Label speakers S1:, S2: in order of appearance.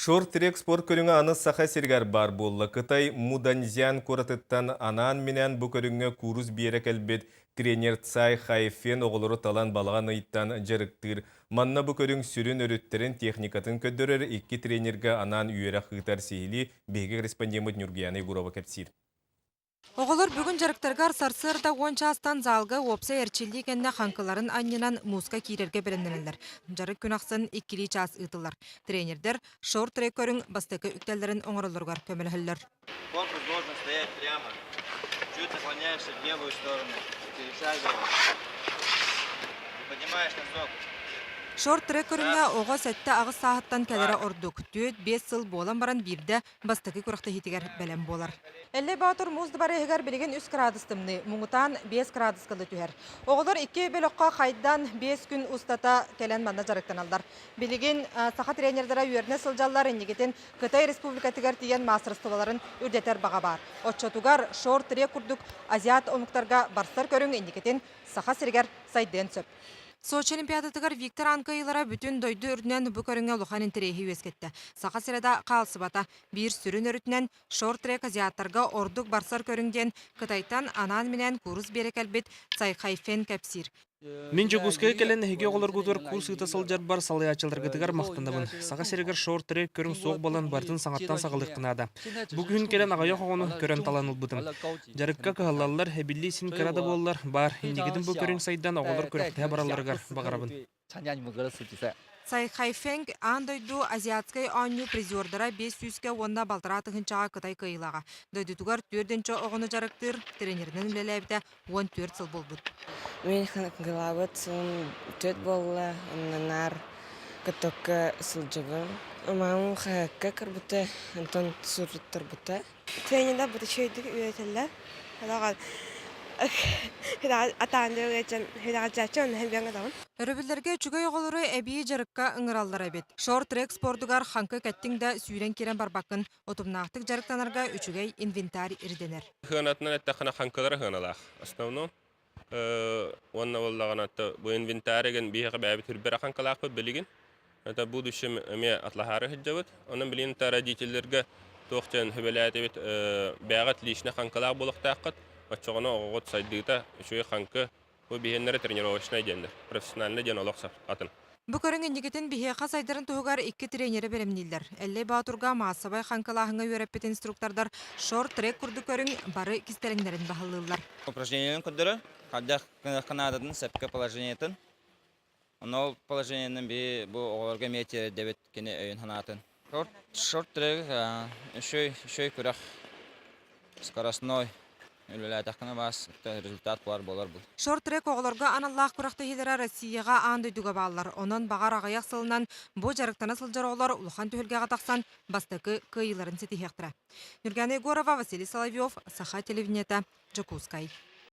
S1: Шорт-трек спорт көрүҥэ аны Саха сиригэр баар буолла. Кытай Муданьцзян куоратыттан анаан-минээн бу көрүҥҥэ куурус биэрэ кэлбит тренер Цай Хайфен оҕолору талан балаҕан ыйтан дьарыктыыр. Манна бу көрүҥ сүрүн өрүттэрин, техникатын көрдөрөр икки тренергэ анаан үөрэх ыытар сиһилии биһиги корреспондеммыт Ньургуяна Егорова кэпсиир.
S2: Оҕолор бүгүн дьарыктарыгар сарсыарда уон чаастан залга уопсай эрчиллии кэннэ хаҥкыларын анньынан мууска киирэргэ бэлэмнэнэллэр. Дьарык күн ахсын иккилии чаас ыытыллар. Тренердэр шорт-трек көрүҥ бастакы үктэллэрин оҥороллоругар көмөлөһөллөр.
S3: Корпус должен стоять прямо. Чуть наклоняешься в левую сторону, перешагиваешь. И поднимаешь носок.
S2: Шорт-трек көрүҥҥэ оҕо сэттэ-аҕыс сааһыттан кэлэрэ ордук. Түөрт-биэс сыл буолан баран биирдэ бастакы күрэхтэһиитигэр бэлэм буолар. Эллэй Боотур муус дыбарыаһыгар билигин үс кыраадыс тымныы, муҥутаан 5 кыраадыска да түһэр. Оҕолор икки бөлөххө хайдан 5 күн устата кэлэн манна дьарыктаналлар. Билигин саха тренердэрэ үөрэнэ сылдьаллар, инникитин Кытай Республикатыгар тиийэн маастарыстыбаларын үрдэтэр баҕа баар. Оччотугар шорт-трек курдук азиат омуктарга барсар көрүҥ инникитин Саха сиригэр сайдыан сөп. Сочи Олимпиадатыгар Виктор Ан кыайыылара бүтүн дойду үрдүнэн бу көрүҥҥэ улахан интэриэһи үөскэттэ. Саха сирэ да хаалсыбата. Биир сүрүн өрүтүнэн шорт-трек азиаттарга ордук барсар көрүҥ диэн Кытайтан анаан-минээн куурус биэрэ кэлбит Цай Хайфен кэпсиир.
S4: Мин Дьокуускайга кэлэн эһиги оҕолоргутугар курс ыыта сылдьарбар салайааччыларгытыгар махтанабын. Саха сиригэр шорт-трек көрүҥ суох буолан барытын саҥаттан саҕалыахха наада. Бу күһүн кэлэн аҕыйах оҕону көрөн талан ылбытым. Дьарыкка кыһаллаллар, эбиллии син кыра да буоллар, баар. Инникитин бу көрүҥ сайдан оҕолор күрэхтэһэ баралларыгар баҕарабын.
S2: Цай Хайфэнг аан дойду азиатскай оонньуу призердара биэс сүүскэ уонна балтараа тыһыынчаҕа Кытай кыайыылааҕа. Дойдутугар түөрт оҕону дьарыктыыр, тренеринэн үлэлээбитэ 14 сыл буолбут.
S5: Мин главыт сылым түөрт буолла, онно наар катокка сылдьабын. Мамам хаһыакка көрбүтэ, онтон суруттарбыта.
S6: Тренердэр бу үчүгэйдик үөрэтэллэр. Хараҕар атаан үрэҕэлдьээччи онно элбээн гынабын.
S2: Өрөбүллэргэ үчүгэй оҕолору эбии дьарыкка ыҥыраллар эбит. Шорт-трек спордугар хаҥкы кэттиҥ да сүүрэн киирэн барбаккын. Утумнаахтык дьарыктанарга үчүгэй инвентарь ирдэнэр.
S7: Сыанатынан эттэххинэ хаҥкылара сыаналаах. Основном уонна буоллаҕына бу инвентарь эгин биһиэхэ бэйэбит үрбэр хаҥкалаахпыт билигин. Это в будущем эмиэ атлаһаары сылдьабыт. Онон билигин родителлэргэ туох диэн сүбэлээтибит бэйэҕит лично хаҥкалаах буолуохтааххыт. Оччоҕуна оҕоҕут сайдыыта үчүгэй хаҥкы бу биһиэннэрэ тренировочнай диэннэр, профессиональный диэн олох атын.
S2: Бу көрүҥ инникитин биһиэхэ сайдарын туһугар икки тренери бэлэмнииллэр. Эллэй Боотурга маассабай хаҥкылааһыҥҥа үөрэппит инструктордар шорт-трек курдук көрүҥ бары кистэлэҥнэрин баһылыыллар.
S3: Упражнениеларын көрдөрөр, хайдах гыныахха наадатын, сөпкө положениетын. Онно ол положениенан би бу оҕолорго эмиэ тиэрдэбит кини өйүн-санаатын. Шорт, шорт-трек үчүгэй, үчүгэй күрэх, скоростной үлэлээтэххинэ баас результат баар буолар бу.
S2: Шорт-трек оҕолорго аналлаах күрэхтэһиилэрэ Россияҕа аан дойдуга бааллар. Онон баҕар аҕыйах сылынан бу дьарыктана сылдьар оҕолор улахан түһүлгэҕэ тахсан бастакы кыайыыларын ситиһиэхтэрэ. Нюргана Егорова, Василий Соловьев, Саха телевидениета, Дьокуускай.